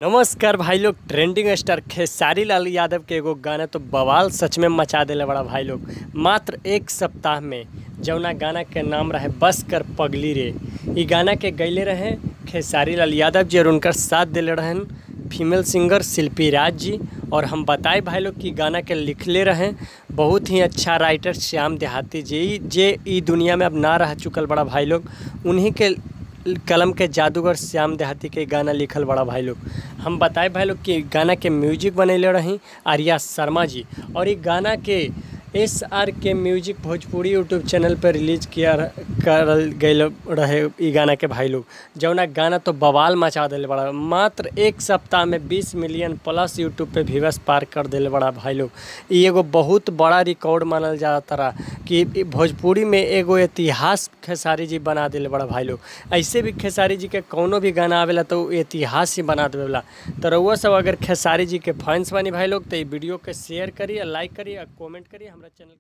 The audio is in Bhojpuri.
नमस्कार भाई लोग, ट्रेंडिंग स्टार खेसारी लाल यादव के एगो गाना तो बवाल सच में मचा देले बड़ा भाई लोग। मात्र एक सप्ताह में जौना गाना के नाम रहे बस कर पगली रे, ई गाना के गैले रहे खेसारी लाल यादव जी और उनकर साथ दिले रहन फीमेल सिंगर शिल्पी राज जी। और हम बताए भाई लोग कि गाना के लिखले रहें बहुत ही अच्छा राइटर श्याम देहाती जी, जे ई दुनिया में अब ना रह चुकल बड़ा भाई लोग, उन्हीं के कलम के जादूगर श्याम देहाती के गाना लिखल बड़ा भाई लोग। हम बताए भाई लोग कि गाना के म्यूजिक बनैले रहीं आर्या शर्मा जी और ये गाना के SRK music Bhojpuri YouTube channel पर रिलीज किया करल गए रहे ई गाना के भाई लोग। जौना गाना तो बवाल मचा दिल बड़ा, मात्र एक सप्ताह में 20 मिलियन प्लस यूट्यूब पे व्यूअर्स पार कर दिल बड़ा भाई लोग। ई एगो बहुत बड़ा रिकॉर्ड मानल जाता रहा कि भोजपुरी में एगो इतिहास खेसारी जी बना दिल बड़ा भाई लोग। ऐसे भी खेसारी जी के कौनो भी गाना आवेला तो इतिहास ही बना देवेला। तो रउआ सब अगर खेसारी जी के फैंस बानी भाई लोग तो ई वीडियो के शेयर करी, लाइक करी और कॉमेंट करी। हमारा चैनल